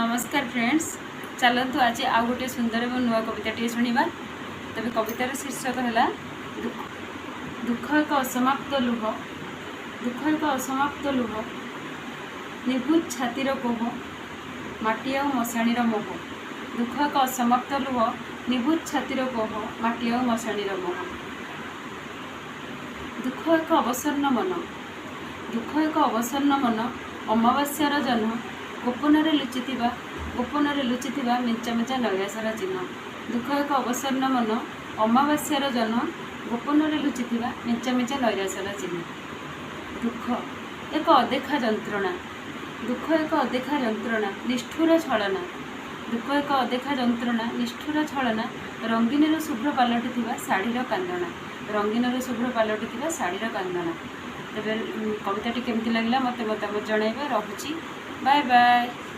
ନମସ୍କାର ଫ୍ରେଣ୍ଡସ୍, ଚାଲନ୍ତୁ ଆଜି ଆଉ ଗୋଟିଏ ସୁନ୍ଦର ଏବଂ ନୂଆ କବିତାଟିଏ ଶୁଣିବା। ତେବେ କବିତାର ଶୀର୍ଷକ ହେଲା ଦୁଃଖ। ଦୁଃଖ ଏକ ଅସମାପ୍ତ ଲୁହ, ଦୁଃଖ ଏକ ଅସମାପ୍ତ ଲୁହ, ନିବୁଜ ଛାତିର କୋହ, ମାଟି ଆଉ ମଶାଣିର ମୋହ। ଦୁଃଖ ଏକ ଅସମାପ୍ତ ଲୁହ, ନିବୁଜ ଛାତିର କୋହ, ମାଟି ଆଉ ମଶାଣିର ମୋହ। ଦୁଃଖ ଏକ ଅବସନ୍ନ ମନ, ଦୁଃଖ ଏକ ଅବସନ୍ନ ମନ, ଅମାବାସ୍ୟାର ଜହ୍ନ, ଗୋପନରେ ଲୁଚିଥିବା, ଗୋପନରେ ଲୁଚିଥିବା ମେଞ୍ଚା ମେଞ୍ଚା ନୈରାଶ୍ୟର ଚିହ୍ନ। ଦୁଃଖ ଏକ ଅବସନ୍ନ ମନ, ଅମାବାସ୍ୟାର ଜହ୍ନ, ଗୋପନରେ ଲୁଚିଥିବା ମେଞ୍ଚା ମେଞ୍ଚା ନୈରାଶ୍ୟର ଚିହ୍ନ। ଦୁଃଖ ଏକ ଅଦେଖା ଯନ୍ତ୍ରଣା, ଦୁଃଖ ଏକ ଅଦେଖା ଯନ୍ତ୍ରଣା, ନିଷ୍ଠୁର ଛଳନା। ଦୁଃଖ ଏକ ଅଦେଖା ଯନ୍ତ୍ରଣା, ନିଷ୍ଠୁର ଛଳନା, ରଙ୍ଗୀନରୁ ଶୁଭ୍ର ପାଲଟିଥିବା ଶାଢ଼ୀର କାନ୍ଦଣା, ରଙ୍ଗୀନରୁ ଶୁଭ୍ର ପାଲଟିଥିବା ଶାଢ଼ୀର କାନ୍ଦଣା। ତେବେ କବିତାଟି କେମିତି ଲାଗିଲା, ମୋତେ ମତାମତ ଜଣାଇବେ। ରହୁଛି, ବାଏ ବାଏ।